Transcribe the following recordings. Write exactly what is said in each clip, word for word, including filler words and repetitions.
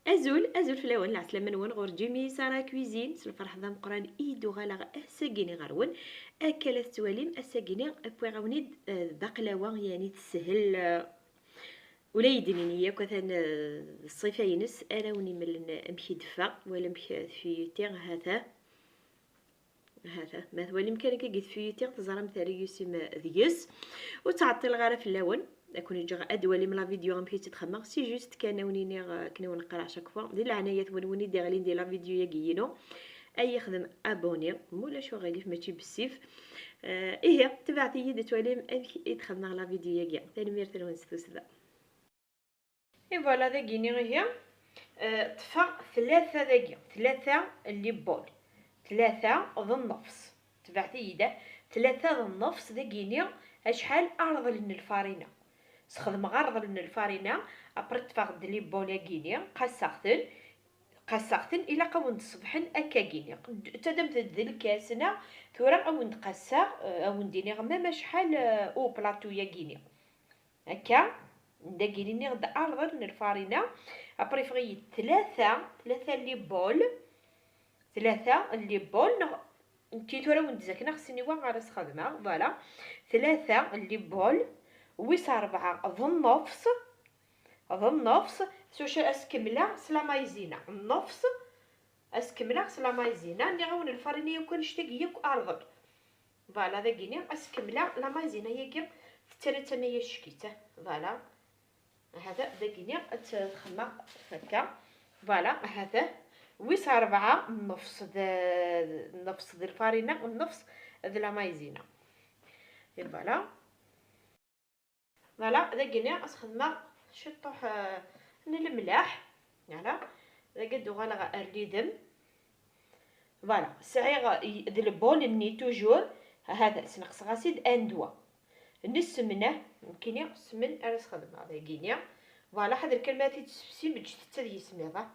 Azul, azul fell-awen, lɛeslama-nwen ɣur Jimmy Sarah Cuisine, s lferḥ d ameqqran i d-uɣaleɣ ass-agi-ni ɣer-wen. Akka la tettwalim, ass-agi-ni wwiɣ-awen-id, eh, baqlawa, yani teshel, eh, ula yednin yakk atan, eh, d ṣṣifa-ines, ara wen-imellen amek i d-teffeɣ, wala amek tfiyuti, ha-t-a. Ha-t-a, ma twalim kan akka deg tfiyuti, teẓram terri yusim deg-s. Ur ttɛeṭṭileɣ ara fell-awen. Ad ken-ǧǧeɣ ad twalim la vidéo amek i tt-id-xedmeɣ. Si juste kan ad wen-iniɣ, eh, akken i wen-qqareɣ chaque fois. Di leɛnaya-twen, win i d-iɣlin di la vidéo-yagi-inu, ad yexdem abonné. Ma ulac uɣilif, mačči bessif. Eh, ihi, tebɛet-iyi-d ad twalim amek i d-xedmeɣ la vidéo-yagi. Tanemmirt-nwen s tussda. Et voilà, dagini ihi, eh, ṭṭfeɣ tlata dagi, tlata n les boules, tlata d nnefs. Tebɛet-iyi-d, tlata d nnefs dagini, acḥal? Arḍel n lfarina. Sxedmeɣ arḍel n lfarina, après ṭṭfeɣ-d les boules-agini, qasseɣ-ten, qasseɣ-ten, ilaq a wen-d-ṣebḥen akkagini. Taddamt-d d lkas, neɣ tura a wen-d-qasseɣ, eh, a wen-d-iniɣ même acḥal, eh, au plateau-yagini. Akka, dagini nniɣ-d arḍel n lfarina, après yeffeɣ-iyi-d tlata, tlata n les boules, tlata n les boules, neɣ nekki tura wen-d-zakneɣ sniwa ara sxedmeɣ, voilà, tlata n les boules, wis rebɛa d nnefs, d nnefs, s wacu ad s-kemmleɣ s la maïzena, nnefs, ad s-kemmleɣ s la maïzena, nniɣ-awen lfarina yakk annect-agi yakk arḍel. Voilà, dagini, ad s-kemmleɣ la maïzena-yagi, tettara-tt am aya ccekit. Voilà. Hada, dagini, ad t-xemmeɣ akka. Voilà, hada. Wis rebɛa, nnefs d, nnefs d lfarina, nnefs d la maïzena. Et voilà. Voilà, dagini ad s-xedmeɣ ciṭṭuḥ, eh, n lemlaḥ. Voilà, dagi ad d-uɣaleɣ ar lidem. Voilà, sɛiɣ i-, d lbol-nni toujours, hada, sneqseɣ-as-id un doigt. N ssemna, nekkini ssmen ara s-xedmeɣ dagini. Voilà, ḥader kan ma ad t-id-tessefsim, ǧǧet-tt ad yismiḍ, ah.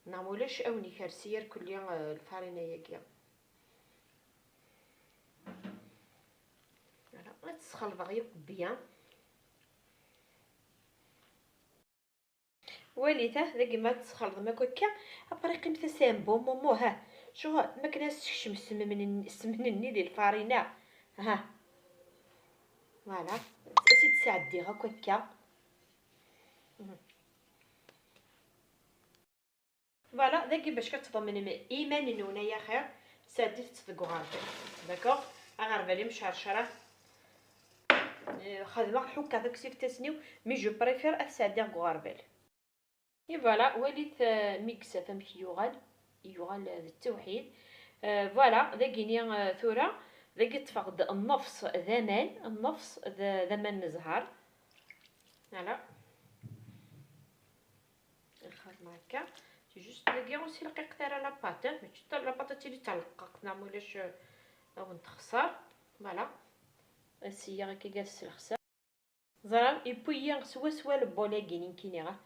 Neɣ ma ulac, ad wen-ikers irkelli, eh, lfarina-yagi. Voilà, ad tt-sxelḍeɣ yakk bien. Walit, ah, dagi ma tt-sxelḍem akk akka, après qqimet-as un bon moment, ha. Ccɣel, ma akken ad s-tekcem ssmen-, ssmen-nni di lfarina. Ha. Voilà, ad s-id-sɛeddiɣ akk akka. Mhm. Voilà, dagi bac ad tḍemnem iman-nwen ay axir, sɛeddit-tt deg uɣerbal. D'accord? Aɣerbal imcercer-a, eh, xedmeɣ ḥukkeɣ taksifet-asen-iw, mais je préfère ad t-sɛeddiɣ deg uɣerbal. Et voilà, walit, eh, mi yesɛef amek yuɣal, yuɣal, eh, d ttewḥid. Eh, voilà, dagini, eh, tura, dagi ṭṭfeɣ-d nnefs d aman, nnefs d, d aman n zzher. Voilà. Nxedm akka. C'est juste dagi ur s-lqiqet ara la pâte, eh? Mačči la pâte ad tili d taleqqaqt, neɣ ma ulac, eh, ad wen-texṣer. Voilà. Ad s-yyaɣ akka ad s-lexseɣ. Ẓran, yewwi-yi swaswa lbol-agi nekkini, ah.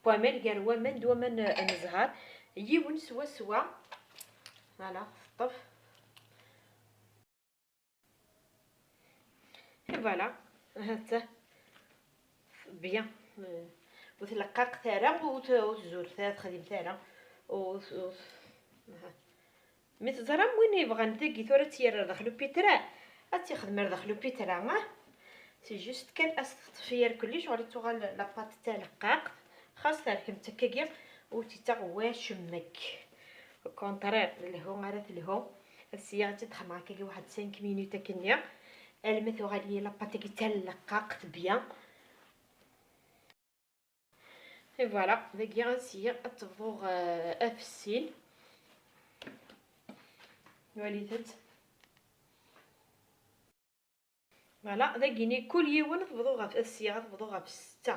Waman gar waman d waman, eh, n zzher. Yiwen swaswa. Voilà, teṭṭef. Et voilà, ha-tt-a. Bien. Ur tleqqaqet ara, ur t-, ur tzuret ara, texdimt ara. Ur, ur, aha. Mi teẓram win yebɣan dagi tura ad tt-yerr ar daxel upitra, ad tt-ixdem ar daxel upitra, ah. C'est juste kan ad s-teṭṭef irkelli, ccɣel ad tuɣal la pâte d taleqqaqt. Xas terkemt akkagi, ur tt-ittaɣ wacemma. Au contraire, d lhu ara telhu. Ad s-yyaɣ ad tt-id-xemmeɣ akkagi waḥed cinq minutes akkenni. Alma tuɣal-iyi la pâte-agi d taleqqaqt bien. Et voilà, dagi ad s-yyaɣ ad tebḍu, euh, afessin. Walit-tt. Voilà, dagini kul yiwen tebḍu ɣef, ad s-yyaɣ ad tebḍu ɣef setta.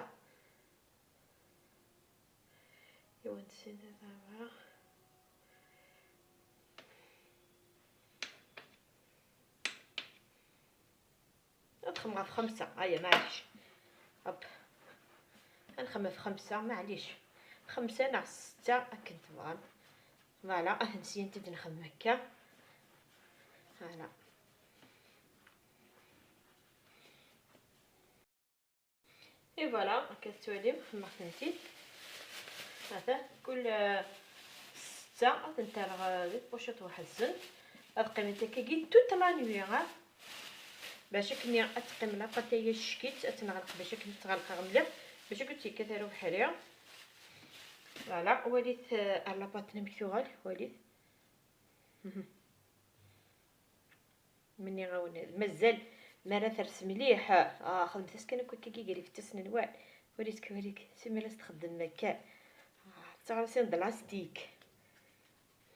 Yiwen, sin, tlata, rebɛa. Ad nxemmem ɣef xemsa, aya, maɛlic. Hop. Ad nxemmem ɣef xemsa, maɛlic. Xemsa neɣ setta, akken tebɣam. Voilà, ad nsyent ad nxemmem akka. Voilà. Et voilà, akka tettwalim, xemmeɣ-tent-id. Ata kul, eh, ssetta ad tent-rreɣ, eh, di tpuciṭ weḥd-sent. Ad qqiment akkagi toute la nuit, ha? Bac akken ad teqqim la pâte-agi ccekit, ad tt-nɣelq bac akken ad tt-ɣelqeɣ mliḥ, bac akken ur tt-yekkat ara ubeḥri. Voilà, walit, eh, ar la pâte amek tuɣal, walit. Mhm. Menni-awen, mazal mi ara ters mliḥ, ah, xedmet-as kan akk akkagi gar ifassen-nwen. Walit-k, walit-k, simmal as txeddem akka. Ah, d taɣersi n de lastik.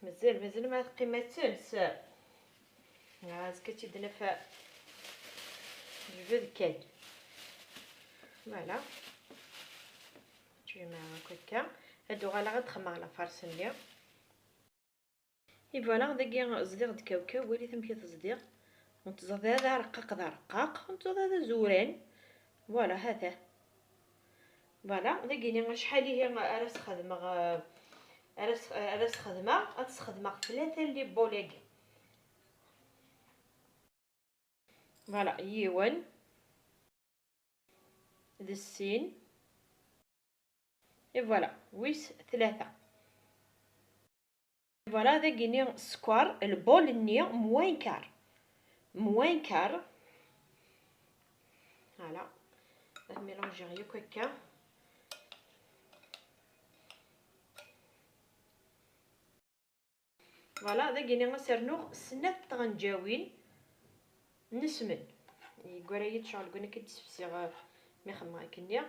Mazal, mazal ma teqqim ad tels. Ah, azekka ad tt-id-naf jbed kan. Voilà. Jemɛeɣ akk akka. Ad uɣaleɣ ad xemmeɣ la farce-nni. Et voilà, dagi zdiɣ-d kawkaw, walit amek i t-zdiɣ. Ur nettẓad ara d arqaq d arqaq, ur nettẓad ara d azuran. Voilà, ha-t-a. Voilà, dagini acḥal ihi ara s-xedmeɣ, eh, ara s-, ara s-xedmeɣ, ad s-xedmeɣ tlata n les boules-agi. Voilà, yiwen, d sin, et voilà, wis tlata. Voilà, dagini sskeṛ, lbol-nni mwin kar. Mwin kar. Voilà. Ad mélangiɣ yakk akka. Voilà, dagini ad s-rnuɣ snat tɣenǧawin n ssmen. Yeggara-yi-d ccɣel deg wakken ad d-ssefsiɣ, eh, mi xemmeɣ akkenni.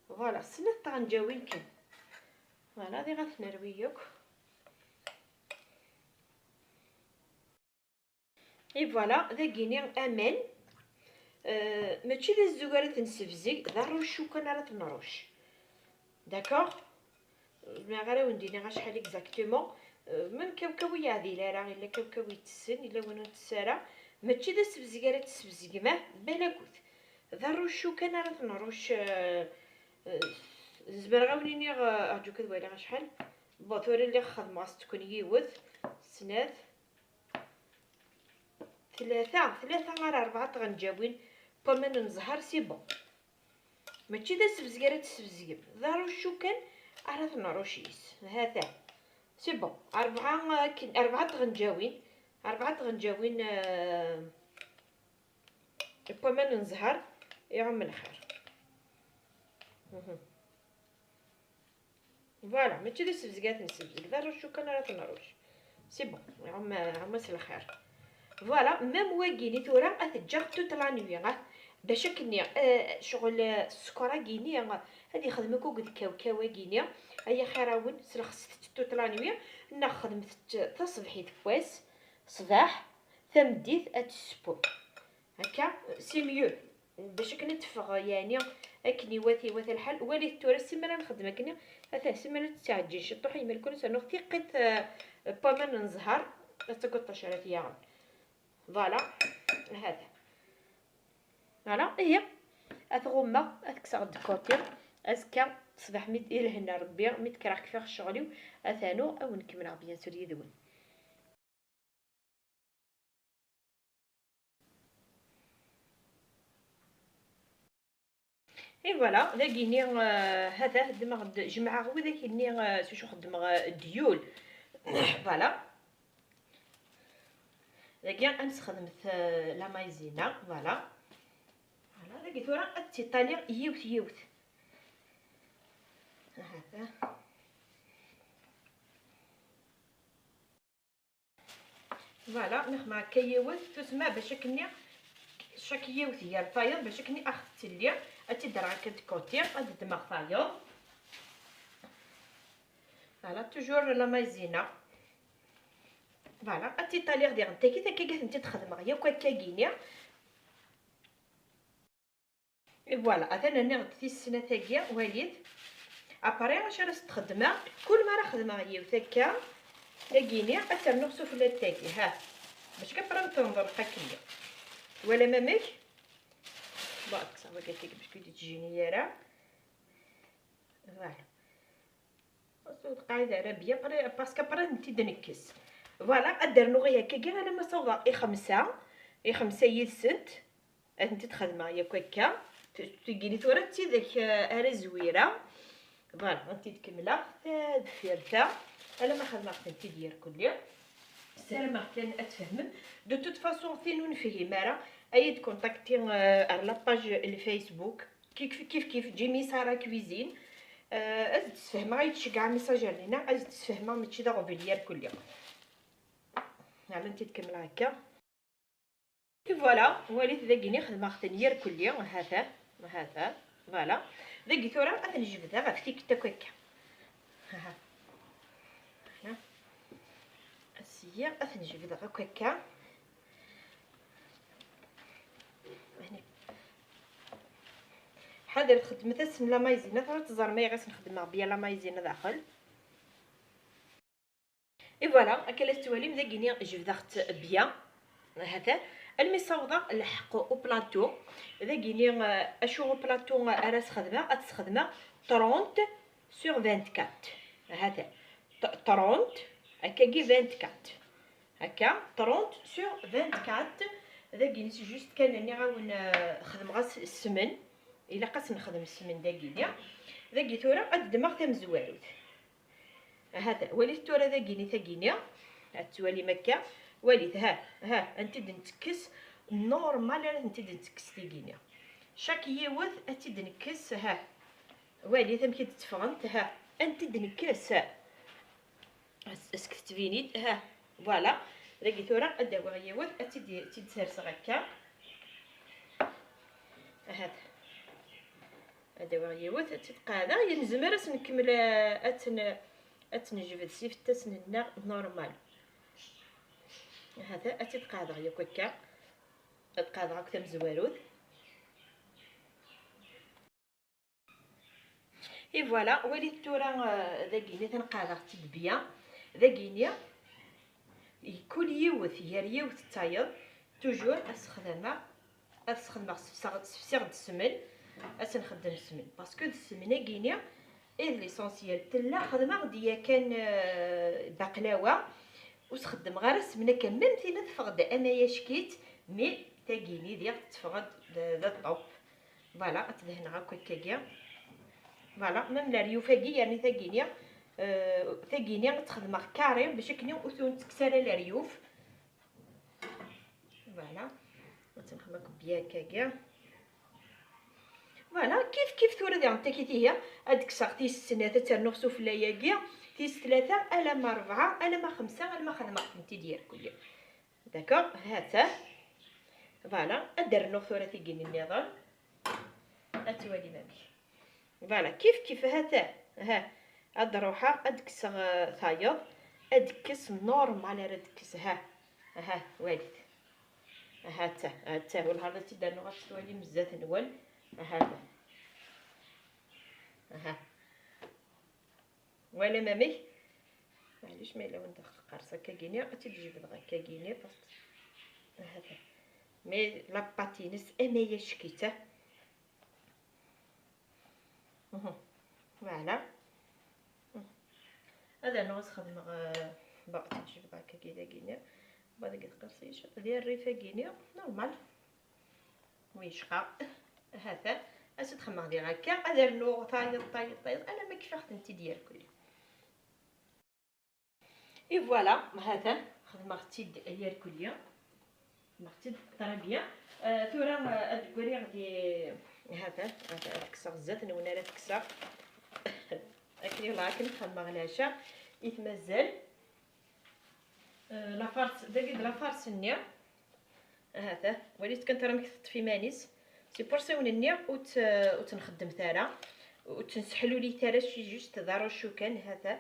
Voilà, snat tɣenǧawin kan. Voilà, diɣ ad ten-nerwi yakk. Et voilà, dagini aman, euh, mačči d azezug ara t-nessebzeg, d aruccu kan ara t-nrucc. D'accord? Ur zmireɣ ara ad wen-d-iniɣ acḥal exactement. Euh, même kawkaw ur yeɛdil ara, yella kawkaw yettessen, yella win ur ntess ara. Mačči d asebzeg ara t-tessebzegem, ah, balakut. D aruccu kan ara t-nrucc, euh, euh, zemreɣ ad wen-iniɣ, euh, rǧu kan ad waliɣ acḥal. Bon, tura lliɣ xedmeɣ s tken yiwet, snat, tlata, tlata ar rebɛa tɣenǧawin n waman n zzher, c'est bon. Mačči d asebzeg ara d-tesbezgem, d aruccu kan ara t-nrucc yis. Ha-t-a. C'est bon. Rebɛa akken, rebɛa tɣenǧawin, rebɛa tɣenǧawin, euh, n waman n zzher, iɛum lxir. Mhm. Voilà, mačči d asebzeg ara t-nessebzeg, d aruccu kan ara t-nrucc. C'est bon, iɛum, iɛum-as lxir. Voilà, même wagini tura ad t-ǧǧeɣ toute la nuit, ah, bac akkenni, euh, ccɣel, euh, sskeṛ-agini, ah, ad yexdem akk akked kawkaw-agini, ay axir-awen, slexset-t toute la nuit, neɣ xedmet-t taṣebḥit n wass, ṣṣbeḥ, tameddit, ad tessewwem. Akka, c'est mieux. Bac akken ad teffeɣ, yeɛni, akken iwata, iwata lḥal. Walit tura, simmal ad nxeddem akkenni, ata, simmal ad tettɛeǧǧil ciṭuḥ, yemma-tkun ad s-rnuɣ tiqit, euh, n waman n zzher, ad tagad tacerrit yaɣen. Voilà, ha-t-a. Voilà, ihi, ad t-ɣummeɣ, ad t-kkseɣ de côté. Azekka, ṣṣbeḥ mi d-, i lehna Rebbi, mi d-kkreɣ kfiɣ ccɣel-iw, ad t-rnuɣ, ad wen-kemmleɣ bien sûr yid-wen. Et voilà, dagini, euh, ha-t-a, xeddmeɣ-d, jemɛeɣ widak-nni, euh, s wacu xeddmeɣ, euh, d yul. Voilà. Dagi ad nesxedmet, euh, la maïzena, voilà. Voilà, dagi tura ad tt-iṭaliɣ yiwet yiwet. Ha-t-a. Voilà, nexdem akka yiwet, tusma bac akkenni, chaque yiwet gar tayeḍ, bac akkenni ax-, telli, ad tt-id-rreɣ akka de côté, ad ddmeɣ tayeḍ. Voilà, toujours la maïzena. Voilà, ad tt-iṭaliɣ diɣen, takit akka i tent-id-xedmeɣ, yakk akka gini. Et voilà, atan rniɣ-d tis snat-agi, walit. Après, acu ara s-txedmeɣ? Kul mi ara xedmeɣ yiwet akka, tagini, ad tt-rnuɣ sufella n tagi, ha. Bac kan après ad tenḍerq akkenni. Twalam amek? Bon, ad kkseɣ wagi tagi, bac ur d-ttjini ara. Voilà. Lqaɛida Ɛrabiya, parce que après ad tent-id-nekkes. Voilà, ad d-rnuɣ ihi akkagi alamma ssawḍeɣ i xemsa, i xemsa yid-sent. Ad tent-id-xedmeɣ yakk akka. T-, tgini tura d tidak, eh, ara zwira. Voilà, ad tent-id-kemmleɣ ta deffir ta, alamma xedmeɣ-tent-id irkelli. Ssarameɣ kan ad tfehmem. De toute façon, tin ur nefhim ara, ad iyi-d-contacti, euh, ar la page n Facebook. Kif, kif, kif, Jimmy Sarah Cuisine. Euh, ad d-sfehmeɣ, ad iyi-d-tceggɛem message ar dinna, ad d-sfehmeɣ, mačči d aɣbel irkelli. Voilà, ad tent-id-kemmleɣ akka. Et voilà, walit dagini xedmeɣ-ten irkelli, hata, hata, voilà. Dagi tura ad ten-jebdeɣ ɣef tikkelt akk akka. Aha. Aha. Asiya ad ten-jebdeɣ akk akka. Hani. Ḥadret xedmet-asen la maïzena, tura teẓrem ayɣer asen-xedmeɣ bien la maïzena daxel. Et voilà, akka la tettwalim, dagini jebdeɣ-tt bien. Hata, almi ssawḍeɣ lḥeq au plateau. Dagini, euh, acu au plateau ara sxedmeɣ? Ad sxedmeɣ trente sur vingt-quatre. Hata, t-, trente, akkagi vingt-quatre. Akka, trente sur vingt-quatre. Dagini, c'est juste kan nniɣ-awen, euh, xedmeɣ-as ssmen. Ilaq ad s-nexdem ssmen dagini. Dagi tura ad ddmeɣ tamezwarut. Hata, walit tura dagini, tagini. Ad twalim akka. Walit, ha, ha, ad tent-id-ntekkes. Normal ara tent-id-ntekkes tigini. Chaque yiwet ad tt-id-nekkes, ha. Walit amek i d-tteffɣent, ha. Ad tent-id-nekkes, ha. As-, as-, tettbin-id, ha. Voilà. Dagi tura ad d-awiɣ yiwet, ad tt-id-, ad tt-id-serseɣ akka. Ahat. Ad awiɣ yiwet, ad tt-id-qeɛdeɣ, ya nezmer ad s-nkemmel, eh, ad tt-n-, ad tt-nejbed s ifettasen-nneɣ normal. Ahat, ad tt-id-qeɛdeɣ yakk akka. Ad qeɛdeɣ akk tamezwarut. Et voilà, walit tura, euh, dagini, tanqeɛdeɣ-tt-id bien. Dagini, kul yiwet gar yiwet d tayeḍ, toujours ad sxedmeɣ, ad sxedmeɣ, sefseɣ-, sefsiɣ-d ssmen, ad s-nxeddem ssmen. Parce que d ssmen-agini i d l'essentiel. Tella xedmeɣ-d yakan, euh, baqlawa, ur s-xeddmeɣ ara ssmen akka, même tina teffeɣ-d amayac-itt, mais tagini diɣ teffeɣ-d d, d top. Voilà, ad tt-dehneɣ akk akkagi. Voilà, même leryuf-agi, yerni tagini, euh, tagini ad tt-xedmeɣ carré, bac akken ur tent-tekkes ara leryuf. Voilà, ad tt-nexdem akk bien akkagi. Voilà, kif kif tura diɣen takit ihi, ad kkseɣ tis snat, ad tt-rnuɣ sufella-agi, tis tlata, alamma rebɛa, alamma xemsa, alamma xedmeɣ-tent-id irkelli. D'accord, ha-tt-a. Voilà, ad d-rnuɣ tura tigini nniḍen. Ad twalim amek. Voilà, kif kif ha-tt-a. Ha. Ad ruḥeɣ, ad kkseɣ, eh, tayeḍ. Ad kkes normal ara d-kkes. Ha. Ha, walit. Ha-tt-a, ha-tt-a. Wellah ad tt-id-rnuɣ ad twalim zdat-nwen. Ha-tt-a. Ha. Walam amek? Maɛlic, ma yella wanda teqqers akkagini, ad tt-id-jebdeɣ akkagini, parce que, ahat. Mais la pâte-ines, amayac-itt, ah. Mhm. Voilà. Mhm. Ad rnuɣ ad s-xedmeɣ, euh, bon, ad tt-id-jebdeɣ akkagi dagini. Bon, dagi teqqers-iyi ciṭ. Di rrif-agini, normal. Wicqa. Hatan. Ad tt-xedmeɣ diɣ akka. Ad rnuɣ tayeḍ, tayeḍ, tayeḍ. Alamma kfiɣ-tent-id irkelli. Et voilà, hatan. Xedmeɣ-tt-id irkelli. Xedmeɣ-tt-id très bien. Euh, tura, euh, ad d-griɣ di, hatan, hatan, ad kkseɣ zdat-nwen ara kkseɣ. Akken i, akken xedmeɣ leɛca i t-mazal. Euh, la farce, dagi d la farce-nni. Ahat, ah, walit kan tura amek teṭṭef iman-is. Si porsiwn-nni ur tt-, ur tt-nxeddmet ara, ur tt-nesseḥlulit ara, ci juste d aruccu kan, ahat, ah.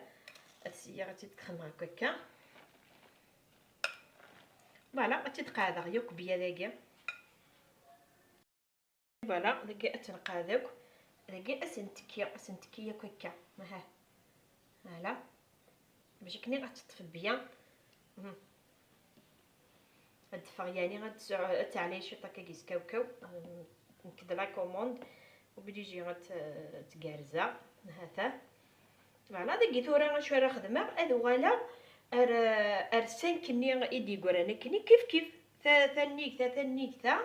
Ad s-, ad tt-id-xedmeɣ akk akka. Voilà, ad tt-id-qeɛdeɣ yakk bya dagi. Voilà, dagi ad tt-nqeɛɛed akk. Dagi ad s-ntekki, ad s-ntekki yakk akka. Aha. Voilà. Bac akken ad teṭṭef bien. Mhm. Ad d-teffeɣ, yeɛni ad tesɛu, ad teɛlay ciṭ akka giskawkaw. Nekk d la commande, obligé ad t-, ad tgerrzeɣ. Hata. Voilà, dagi tura acu ara xedmeɣ? Ad uɣaleɣ ar, ar cinq-nni i d-yeggran akkenni, kif kif. Ta, ta nnig ta, ta nnig ta.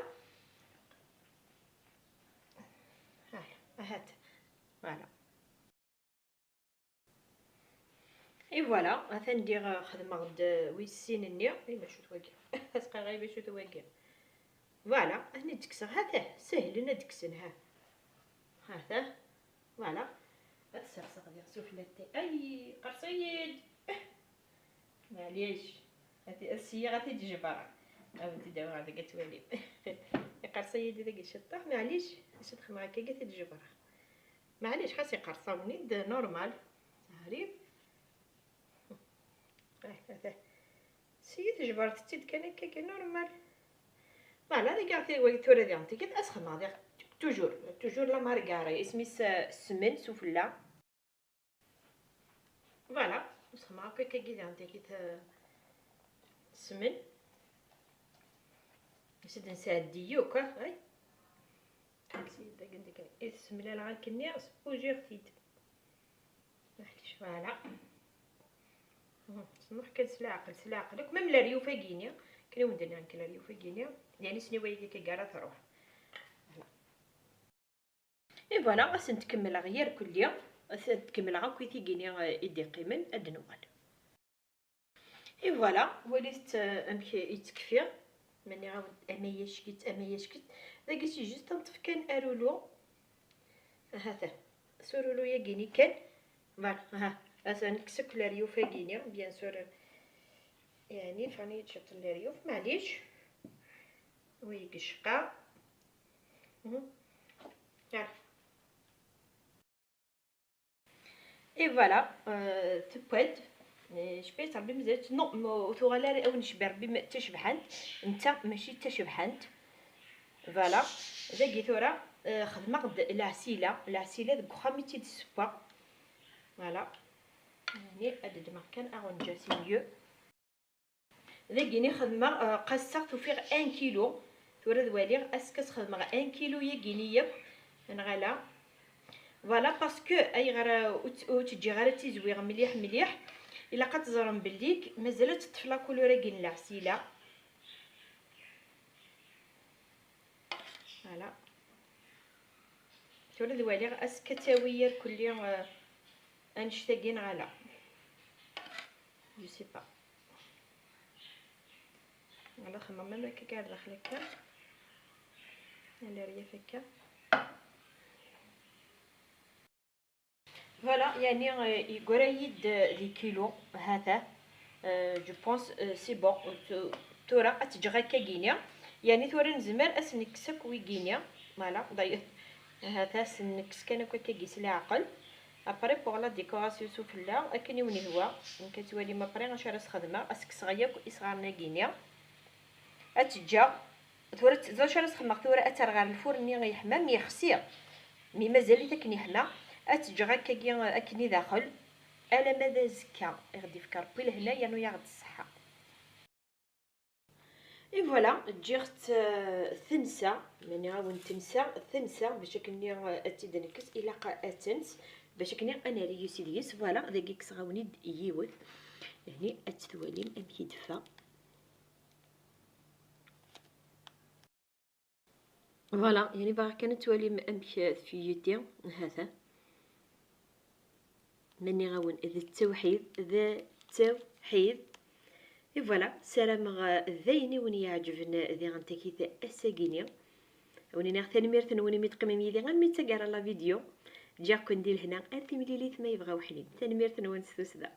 Voilà, ahat. Voilà. Et voilà, atan diɣ xedmeɣ-d wis sin-nni. Ay, macu-t wagi? Asqaɣay, macu-t wagi? Voilà, ad ten-id-kkseɣ. Ha-t-ah, sehlen ad d-kksen, ha. Ha-t-ah. Voilà. Ad t-serseɣ diɣ sufella. Ay, iqerṣ-iyi-d. Maɛlic. Ati, ass-iyi ad t-id-jebreɣ. Ad wen-t-id-awiɣ deg ad twalim. Iqerṣ-iyi-d dagi ciṭṭaḥ, maɛlic. Acu d-xedmeɣ akka, ad t-id-jebreɣ. Maɛlic, xas iqerṣ-awen-id, normal. Ɣrib. Eh, ata. Si tejbert-tt-id kan akka, kan normal. Voilà, dagi ɣef wagi tura diɣen tikkelt, ad s-xedmeɣ diɣ toujours, toujours la margarine, isem-is, eh, ssmen sufella. Voilà, ad s-xedmeɣ akk akkagi diɣen tikkelt, eh, ssmen. Ad nesɛeddi yakk, ah, ay. Ad s-id-, dagi, dagi. I tessemlaleɣ akkenni, ujiɣ-t-id. Maɛlic, voilà. Mhm, snuḥ kan s leɛqel, s leɛqel. Akk même leryuf-agi-ni, kan i wen-d-nniɣ nekk leryuf-agi-ni, yani s niwayagi akka ara truḥ. Voilà. Et voilà, ad sent-kemmleɣ irkelli, ad sent-kemmleɣ akk i tigi-ni, eh, i d-iqqimen, ad d-nuɣal. Et voilà, walit, euh, amek yettekfi. Ma nniɣ-awen-d ama yackit, ama yackit. Dagi, c'est juste ad neṭṭef kan arulu. Ahat, s urulu-yagi-ni kan. Voilà, aha. Atan nekkes akk leryuf-agi-ni, bien sûr. Yani, ffɣen-iyi-d ciṭ n leryuf, maɛlic. Wi yecqa. Mhm. Voilà. Et voilà, euh, tewwa-d. Eh, cbi-tt Rebbi, mazal-itt, non, ma ur tuɣal ara, awen cbi Rebbi, ma d tacebḥant, netta mačči d tacebḥant. Voilà. Dagi tura, eh, xedmeɣ-d leɛsila, leɛsila deg uxxam i tt-id-ssewweɣ. Voilà. Yani, ad ddmeɣ kan aɣenǧa, c'est mieux. Dagini xedmeɣ, euh, qasseɣ-t, ufiɣ un kilo. Tura ad waliɣ, ass-a ad xedmeɣ un kilo yagini yakk, neɣ ala. Voilà, parce que ayɣer, euh, ur tt-, ur tt-ǧǧiɣ ara ad tizwiɣ mliḥ mliḥ, ilaq ad teẓrem belli mazal ad teṭṭef la couleur-agi n leɛsila. Voilà. Tura ad waliɣ, ass-a ad tawi irkelli, euh, annect-agi neɣ ala. Je sais pas. Voilà, xedmeɣ même akka ar daxel akka. Ala, rrif akka. Voilà, yani, euh, yegra-yi-d, euh, di kilo, hata. Euh, je pense, euh, c'est bon. Tu-, tura ad tt-ǧǧeɣ akka gini. Yani tura nezmer ad s-nekkes akk wigini. Voilà, d'ailleurs, hata, ad s-nekkes kan akk akka gis leɛqel. Après, pour la décoration sufella, akken i wen-ihwa, nekk ad twalim après acu ara s-xedmeɣ, ad s-kkseɣ yakk isɣaren-agi-ni. Ad tt-ǧǧeɣ. Tura d acu ara s-xedmeɣ tura, ad terr ɣer lfur-nni yeḥma, mi yexsi. Mi mazal-it akken yeḥma, ad tt-ǧǧeɣ akkagi, akken i daxel. Alamma d azekka, i ɣ-d-ifk Rebbi lehna, yernu-yaɣ-d ṣṣeḥḥa. Et voilà, ǧǧiɣ-tt, euh, tensa, ma nniɣ-awen tensa, tensa, bac akken-nni, euh, ad tt-id-nekkes, ilaq ad tens, bac akken ad nari yis deg-s, voilà, dagi kkseɣ-awen-id yiwet, yani ad tt-twalim amek i d-teffeɣ. Voilà, yani bɣiɣ kan ad twalim amek tfiyuti, hata. Ma nniɣ-awen d ttawḥid, d ttawḥid. Et voilà, ssarameɣ d ayen i wen-iɛeǧben diɣen takit ass-agi-ni. Ad wen-iniɣ tanemmirt-nwen imi d-teqqimem yid-i armi d taggara n la vidéo. Ǧǧiɣ-ken di lehna ar timlilit ma yebɣa uḥnin. Tanemmirt-nwen s tussda.